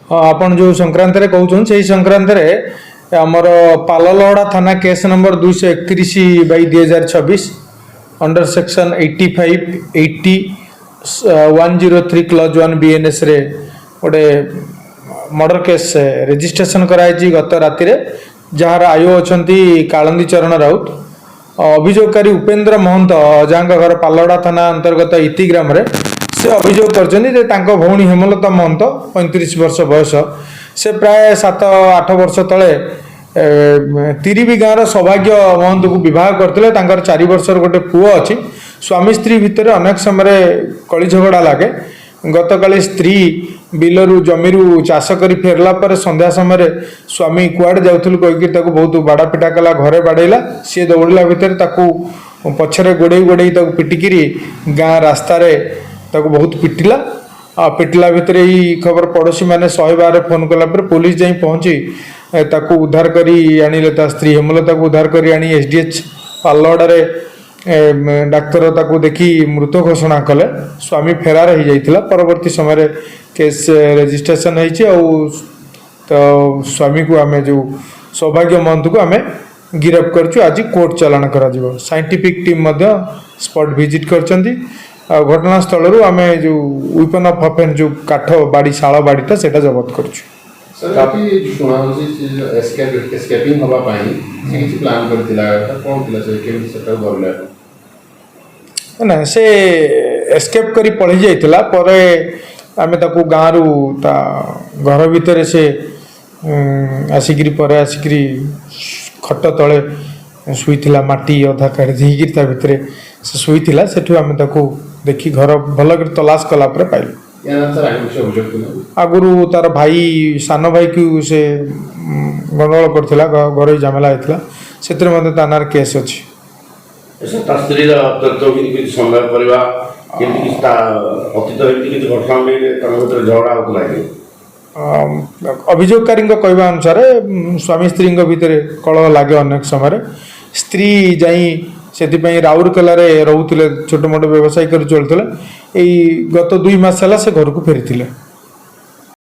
ହଁ, ଆପଣ ଯେଉଁ ସଂକ୍ରାନ୍ତରେ କହୁଛନ୍ତି, ସେଇ ସଂକ୍ରାନ୍ତରେ ଆମର ପାଲଲହଡ଼ା ଥାନା case number 231/2026 under section 85, 80, 103 clause 1 ବିଏନ୍ଏସ୍ରେ ଗୋଟେ ମର୍ଡର କେସ୍ ରେଜିଷ୍ଟ୍ରେସନ କରାଯାଇଛି ଗତ ରାତିରେ, ଯାହାର ଆଇଓ ଅଛନ୍ତି କାଳନ୍ଦୀ ଚରଣ ରାଉତ। ଅଭିଯୋଗକାରୀ ଉପେନ୍ଦ୍ର ମହନ୍ତ, ଯାହାଙ୍କ ଘର ପାଲଲହଡ଼ା ଥାନା ଅନ୍ତର୍ଗତ ଇତି ଗ୍ରାମରେ, ସେ ଅଭିଯୋଗ କରିଛନ୍ତି ଯେ ତାଙ୍କ ଭଉଣୀ ହେମଲତା ମହନ୍ତ, 35 ବର୍ଷ ବୟସ, ସେ ପ୍ରାୟ 7-8 ବର୍ଷ ତଳେ ତିରିବି ଗାଁର ସୌଭାଗ୍ୟ ମହନ୍ତକୁ ବିବାହ କରିଥିଲେ। ତାଙ୍କର 4 ବର୍ଷର ଗୋଟେ ପୁଅ ଅଛି। ସ୍ୱାମୀ ସ୍ତ୍ରୀ ଭିତରେ ଅନେକ ସମୟରେ କଳି ଝଗଡ଼ା ଲାଗେ। ଗତକାଲି ସ୍ତ୍ରୀ ବିଲରୁ, ଜମିରୁ ଚାଷ କରି ଫେରିଲା ପରେ ସନ୍ଧ୍ୟା ସମୟରେ ସ୍ୱାମୀ କୁଆଡ଼େ ଯାଉଥିଲୁ କହିକି ତାକୁ ବହୁତ ବାଡ଼ାପିଟା କଲା, ଘରେ ବାଡ଼େଇଲା। ସିଏ ଦୌଡ଼ିଲା ଭିତରେ ତାକୁ ପଛରେ ଗୋଡ଼େଇ ଗୋଡ଼େଇ ତାକୁ ପିଟିକିରି ଗାଁ ରାସ୍ତାରେ ତାକୁ ବହୁତ ପିଟିଲା। ଆଉ ପିଟିଲା ଭିତରେ ଏଇ ଖବର ପଡ଼ୋଶୀମାନେ 112ରେ ଫୋନ୍ କଲା ପରେ ପୋଲିସ ଯାଇ ପହଞ୍ଚି ତାକୁ ଉଦ୍ଧାର କରି ଆଣିଲେ। ତା ସ୍ତ୍ରୀ ହେମଲତାକୁ ଉଦ୍ଧାର କରି ଆଣି ଏସ୍ଡିଏଚ୍ ପାଲଲହଡ଼ାରେ ଡାକ୍ତର ତାକୁ ଦେଖି ମୃତ ଘୋଷଣା କଲେ। ସ୍ୱାମୀ ଫେରାର ହେଇଯାଇଥିଲା। ପରବର୍ତ୍ତୀ ସମୟରେ କେସ୍ ରେଜିଷ୍ଟ୍ରେସନ ହେଇଛି ଆଉ ତ ସ୍ୱାମୀକୁ ଆମେ, ଯେଉଁ ସୌଭାଗ୍ୟ ମହନ୍ତକୁ ଆମେ ଗିରଫ କରିଛୁ। ଆଜି କୋର୍ଟ ଚାଲାଣ କରାଯିବ। ସାଇଣ୍ଟିଫିକ୍ ଟିମ୍ ମଧ୍ୟ ସ୍ପଟ୍ ଭିଜିଟ୍ କରିଛନ୍ତି। ଆଉ ଘଟଣାସ୍ଥଳରୁ ଆମେ ଯେଉଁ ୱିପନ୍ ଅଫ୍ ଅଫେନ୍ସ, ଯେଉଁ କାଠ ବାଡ଼ି, ଶାଳ ବାଡ଼ିଟା, ସେଇଟା ଜବତ କରିଛୁ। ସାର୍, ଏଠି ଶୁଣା ହେଉଛି ଏସ୍କେପିଂ ହେବା ପାଇଁ ସେ କିଛି ପ୍ଲାନ୍ କରିଥିଲା। କ'ଣ ଥିଲା, ସେ କେମିତି ସେଟାକୁ ଧରିଲେ ଆପଣ? ନା, ସେ ଏସ୍କେପ୍ କରି ପଳେଇ ଯାଇଥିଲା। ପରେ ଆମେ ତାକୁ ଗାଁରୁ ତା ଘର ଭିତରେ ସେ ଆସିକିରି, ପରେ ଆସିକିରି ଖଟ ତଳେ ଶୋଇଥିଲା। ମାଟି ଅଧା କାଢ଼ି ଦେଇକିରି ତା ଭିତରେ ସେ ଶୋଇଥିଲା। ସେଠୁ ଆମେ ତାକୁ ଦେଖି ଘର ଭଲ କରି ତଲାସ କଲା ପରେ ପାଇଲୁ। ୟା ନାଁ ସାର୍, ଆଗରୁ କିଛି ଅଭିଯୋଗ ଥିଲା? ଆଗରୁ ତାର ଭାଇ, ସାନ ଭାଇକୁ ସେ ଗଣ୍ଡଗୋଳ କରିଥିଲା। ଘରୋଇ ଝାମେଲା ହେଇଥିଲା। ସେଥିରେ ମଧ୍ୟ ତା ନାଁରେ କେସ୍ ଅଛି। ସାର୍, ତା ସ୍ତ୍ରୀର ତତ୍ତ୍ୱ କିଛି ସନ୍ଦେହ କରିବା, କେମିତି କିଛି ତା ଅତୀତ ଏମିତି କିଛି ଘଟଣା ନେଇ ତାଙ୍କ ଭିତରେ ଝଗଡ଼ା ହେଉଥିଲା କି? ଅଭିଯୋଗକାରୀଙ୍କ କହିବା ଅନୁସାରେ ସ୍ୱାମୀ ସ୍ତ୍ରୀଙ୍କ ଭିତରେ କଳହ ଲାଗେ ଅନେକ ସମୟରେ। ସ୍ତ୍ରୀ ଯାଇ ସେଥିପାଇଁ ରାଉରକେଲାରେ ରହୁଥିଲେ, ଛୋଟ ମୋଟ ବ୍ୟବସାୟ କରି ଚଳୁଥିଲେ। ଏଇ ଗତ 2 ମାସ ହେଲା ସେ ଘରକୁ ଫେରିଥିଲେ।